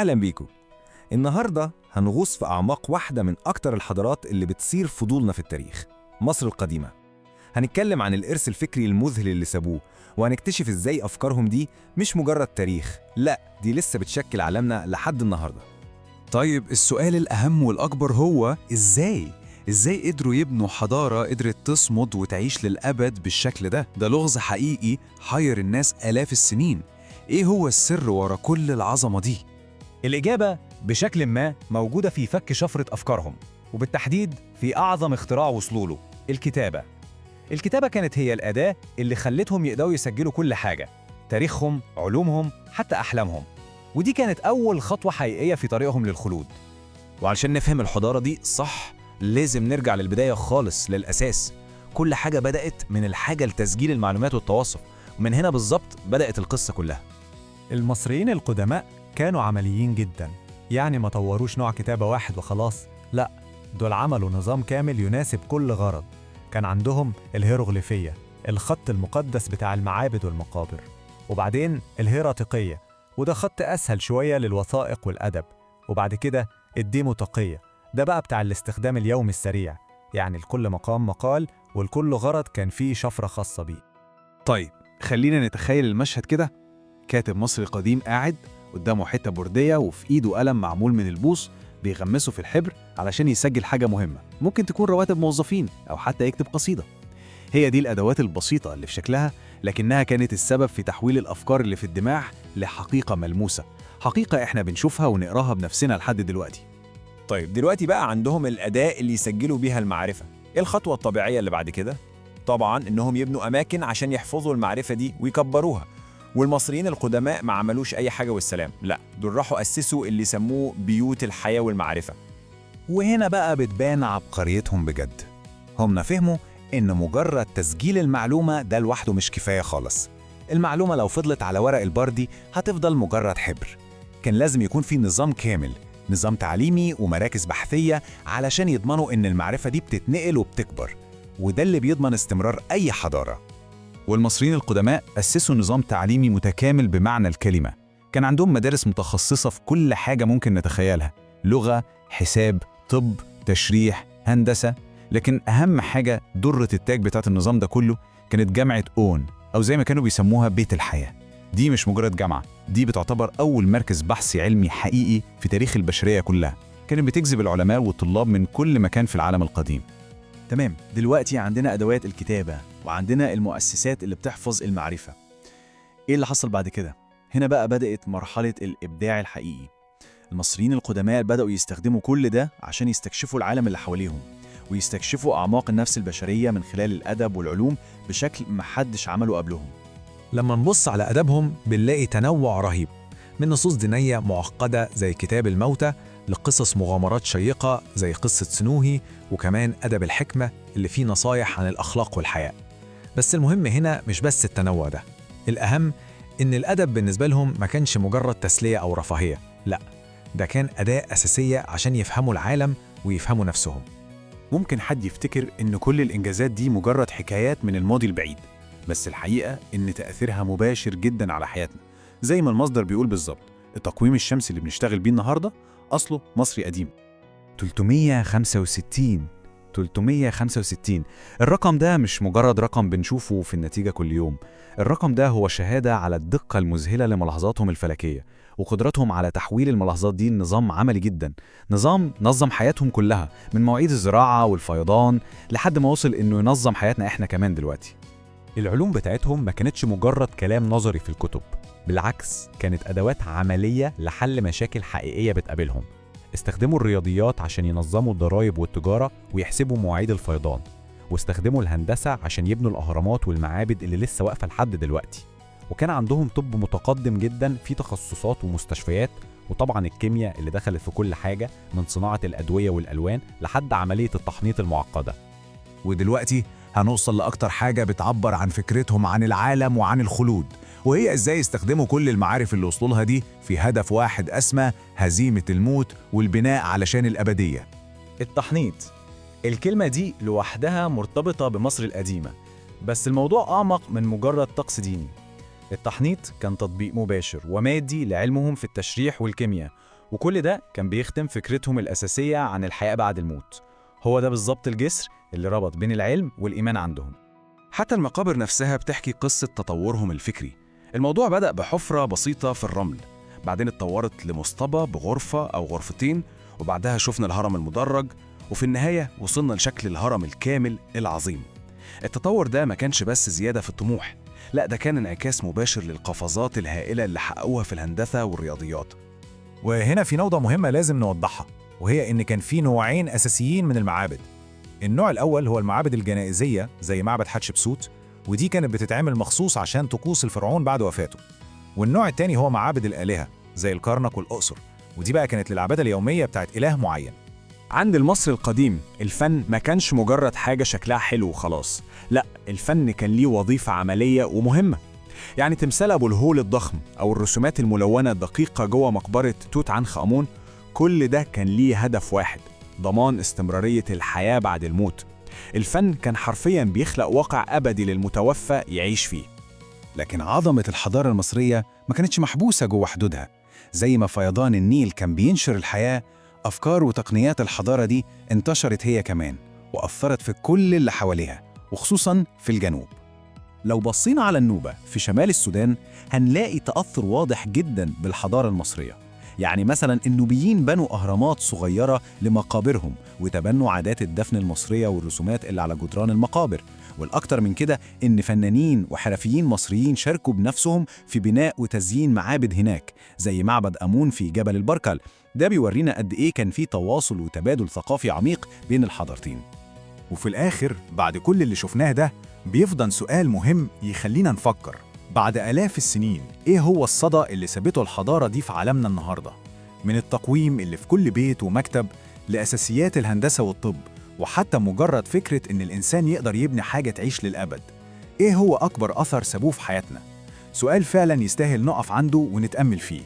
أهلا بيكم. النهاردة هنغوص في أعماق واحدة من أكتر الحضارات اللي بتصير فضولنا في التاريخ، مصر القديمة. هنتكلم عن الإرث الفكري المذهل اللي سابوه، وهنكتشف إزاي أفكارهم دي مش مجرد تاريخ، لا دي لسه بتشكل عالمنا لحد النهاردة. طيب السؤال الأهم والأكبر هو إزاي؟ إزاي قدروا يبنوا حضارة قدرت تصمد وتعيش للأبد بالشكل ده؟ ده لغز حقيقي حير الناس آلاف السنين. إيه هو السر ورا كل العظمة دي؟ الإجابة بشكل ما موجودة في فك شفرة أفكارهم، وبالتحديد في أعظم اختراع وصلوا له، الكتابة. الكتابة كانت هي الأداة اللي خلتهم يقدروا يسجلوا كل حاجة، تاريخهم، علومهم، حتى أحلامهم. ودي كانت أول خطوة حقيقية في طريقهم للخلود. وعلشان نفهم الحضارة دي صح لازم نرجع للبداية خالص، للأساس. كل حاجة بدأت من الحاجة لتسجيل المعلومات والتواصل، ومن هنا بالظبط بدأت القصة كلها. المصريين القدماء كانوا عمليين جدا، يعني ما طوروش نوع كتابة واحد وخلاص، لا دول عملوا نظام كامل يناسب كل غرض. كان عندهم الهيروغليفية، الخط المقدس بتاع المعابد والمقابر، وبعدين الهيراطيقية، وده خط أسهل شوية للوثائق والأدب، وبعد كده الديموطيقية، ده بقى بتاع الاستخدام اليومي السريع، يعني لكل مقام مقال ولكل غرض كان فيه شفرة خاصة بيه. طيب خلينا نتخيل المشهد كده. كاتب مصري قديم قاعد قدامه حتة بردية وفي إيده قلم معمول من البوص بيغمسه في الحبر علشان يسجل حاجة مهمة، ممكن تكون رواتب موظفين أو حتى يكتب قصيدة. هي دي الأدوات البسيطة اللي في شكلها، لكنها كانت السبب في تحويل الأفكار اللي في الدماغ لحقيقة ملموسة، حقيقة إحنا بنشوفها ونقراها بنفسنا لحد دلوقتي. طيب دلوقتي بقى عندهم الأداة اللي يسجلوا بيها المعرفة. إيه الخطوة الطبيعية اللي بعد كده؟ طبعاً إنهم يبنوا أماكن عشان يحفظوا المعرفة دي ويكبروها. والمصريين القدماء ما عملوش أي حاجة والسلام، لا دول راحوا أسسوا اللي سموه بيوت الحياة والمعرفة. وهنا بقى بتبان عبقريتهم بجد. هم فهموا إن مجرد تسجيل المعلومة ده لوحده مش كفاية خالص. المعلومة لو فضلت على ورق البردي هتفضل مجرد حبر. كان لازم يكون في نظام كامل، نظام تعليمي ومراكز بحثية علشان يضمنوا إن المعرفة دي بتتنقل وبتكبر، وده اللي بيضمن استمرار أي حضارة. والمصريين القدماء أسسوا نظام تعليمي متكامل بمعنى الكلمة. كان عندهم مدارس متخصصة في كل حاجة ممكن نتخيلها، لغة، حساب، طب، تشريح، هندسة. لكن أهم حاجة، درة التاج بتاعت النظام ده كله، كانت جامعة أون، أو زي ما كانوا بيسموها بيت الحياة. دي مش مجرد جامعة، دي بتعتبر أول مركز بحثي علمي حقيقي في تاريخ البشرية كلها. كانت بتجذب العلماء والطلاب من كل مكان في العالم القديم. تمام، دلوقتي عندنا أدوات الكتابة وعندنا المؤسسات اللي بتحفظ المعرفة. إيه اللي حصل بعد كده؟ هنا بقى بدأت مرحلة الإبداع الحقيقي. المصريين القدماء بدأوا يستخدموا كل ده عشان يستكشفوا العالم اللي حواليهم، ويستكشفوا أعماق النفس البشرية من خلال الأدب والعلوم بشكل محدش عمله قبلهم. لما نبص على أدبهم بنلاقي تنوع رهيب، من نصوص دينية معقدة زي كتاب الموتى، لقصص مغامرات شيقة زي قصة سنوهي، وكمان أدب الحكمة اللي فيه نصايح عن الأخلاق والحياة. بس المهم هنا مش بس التنوع ده، الأهم إن الأدب بالنسبة لهم ما كانش مجرد تسلية أو رفاهية، لا ده كان أداة أساسية عشان يفهموا العالم ويفهموا نفسهم. ممكن حد يفتكر إن كل الإنجازات دي مجرد حكايات من الماضي البعيد، بس الحقيقة إن تأثيرها مباشر جدا على حياتنا. زي ما المصدر بيقول بالظبط، التقويم الشمسي اللي بنشتغل بيه النهاردة أصله مصري قديم. 365 365، الرقم ده مش مجرد رقم بنشوفه في النتيجة كل يوم. الرقم ده هو شهادة على الدقة المذهلة لملاحظاتهم الفلكية وقدرتهم على تحويل الملاحظات دي لنظام عملي جدا، نظام نظم حياتهم كلها من مواعيد الزراعة والفيضان لحد ما وصل إنه ينظم حياتنا إحنا كمان دلوقتي. العلوم بتاعتهم ما كانتش مجرد كلام نظري في الكتب، بالعكس كانت أدوات عملية لحل مشاكل حقيقية بتقابلهم. استخدموا الرياضيات عشان ينظموا الضرائب والتجارة ويحسبوا مواعيد الفيضان، واستخدموا الهندسة عشان يبنوا الأهرامات والمعابد اللي لسه واقفة لحد دلوقتي. وكان عندهم طب متقدم جدا في تخصصات ومستشفيات، وطبعا الكيمياء اللي دخلت في كل حاجة من صناعة الأدوية والألوان لحد عملية التحنيط المعقدة. ودلوقتي هنوصل لأكتر حاجة بتعبر عن فكرتهم عن العالم وعن الخلود، وهي إزاي يستخدموا كل المعارف اللي وصلوا لها دي في هدف واحد أسمى، هزيمة الموت والبناء علشان الأبدية. التحنيط، الكلمة دي لوحدها مرتبطة بمصر القديمة، بس الموضوع أعمق من مجرد طقس ديني. التحنيط كان تطبيق مباشر ومادي لعلمهم في التشريح والكيمياء، وكل ده كان بيخدم فكرتهم الأساسية عن الحياة بعد الموت. هو ده بالظبط الجسر اللي ربط بين العلم والإيمان عندهم. حتى المقابر نفسها بتحكي قصة تطورهم الفكري. الموضوع بدأ بحفرة بسيطة في الرمل، بعدين اتطورت لمصطبة بغرفة أو غرفتين، وبعدها شفنا الهرم المدرج، وفي النهاية وصلنا لشكل الهرم الكامل العظيم. التطور ده ما كانش بس زيادة في الطموح، لا ده كان انعكاس مباشر للقفزات الهائلة اللي حققوها في الهندسة والرياضيات. وهنا في نقطة مهمة لازم نوضحها، وهي إن كان في نوعين أساسيين من المعابد. النوع الأول هو المعابد الجنائزية زي معبد حتشبسوت، ودي كانت بتتعمل مخصوص عشان طقوس الفرعون بعد وفاته. والنوع الثاني هو معابد الآلهة زي الكرنك والأقصر، ودي بقى كانت للعبادة اليومية بتاعت إله معين. عند المصري القديم الفن ما كانش مجرد حاجة شكلها حلو وخلاص، لا، الفن كان ليه وظيفة عملية ومهمة. يعني تمثال أبو الهول الضخم أو الرسومات الملونة الدقيقة جوه مقبرة توت عنخ آمون، كل ده كان ليه هدف واحد: ضمان استمرارية الحياة بعد الموت. الفن كان حرفياً بيخلق واقع أبدي للمتوفى يعيش فيه. لكن عظمة الحضارة المصرية ما كانتش محبوسة جوه حدودها. زي ما فيضان النيل كان بينشر الحياة، أفكار وتقنيات الحضارة دي انتشرت هي كمان وأثرت في كل اللي حواليها، وخصوصاً في الجنوب. لو بصينا على النوبة في شمال السودان هنلاقي تأثر واضح جداً بالحضارة المصرية. يعني مثلاً النوبيين بنوا أهرامات صغيرة لمقابرهم، وتبنوا عادات الدفن المصرية والرسومات اللي على جدران المقابر. والأكتر من كده إن فنانين وحرفيين مصريين شاركوا بنفسهم في بناء وتزيين معابد هناك، زي معبد أمون في جبل البركل. ده بيورينا قد إيه كان في تواصل وتبادل ثقافي عميق بين الحضارتين. وفي الآخر بعد كل اللي شفناه ده بيفضل سؤال مهم يخلينا نفكر: بعد آلاف السنين إيه هو الصدى اللي سابته الحضارة دي في عالمنا النهاردة؟ من التقويم اللي في كل بيت ومكتب لأساسيات الهندسة والطب، وحتى مجرد فكرة إن الإنسان يقدر يبني حاجة تعيش للأبد. إيه هو أكبر أثر سابوه في حياتنا؟ سؤال فعلاً يستاهل نقف عنده ونتأمل فيه.